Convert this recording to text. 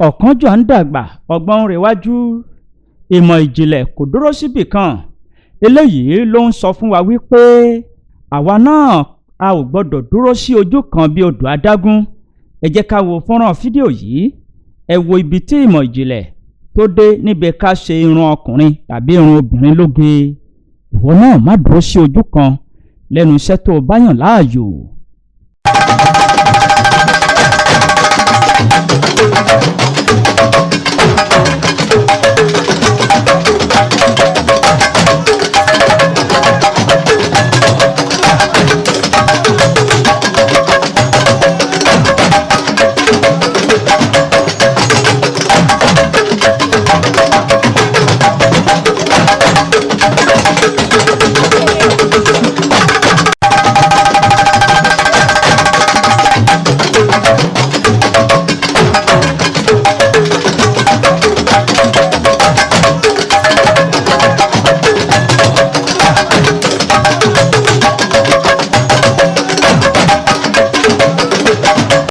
Ọ̀kánjúà ń dàgbà, ọgbọ́n ń rewájú, ìmọ̀ ìjìnlẹ̀ kò dúró síbì kan. Eléyìí ló ń sọ fún wa wípé àwa náà a ò gbọ́dọ̀ dúró sí ojú kan bí odò adágún. Ẹ jẹ́ ká wo fọ́nrán fídíò yìí. Ẹ wo ibi tí ìmọ̀ ìjìnlẹ̀ tó dé níbi ká ṣe irun ọkùnrin tàbí irun obìnrin lóge. Ìwọ náà má dúró sí ojú kan lẹ́nu iṣẹ́ tó o bá yàn láàyò.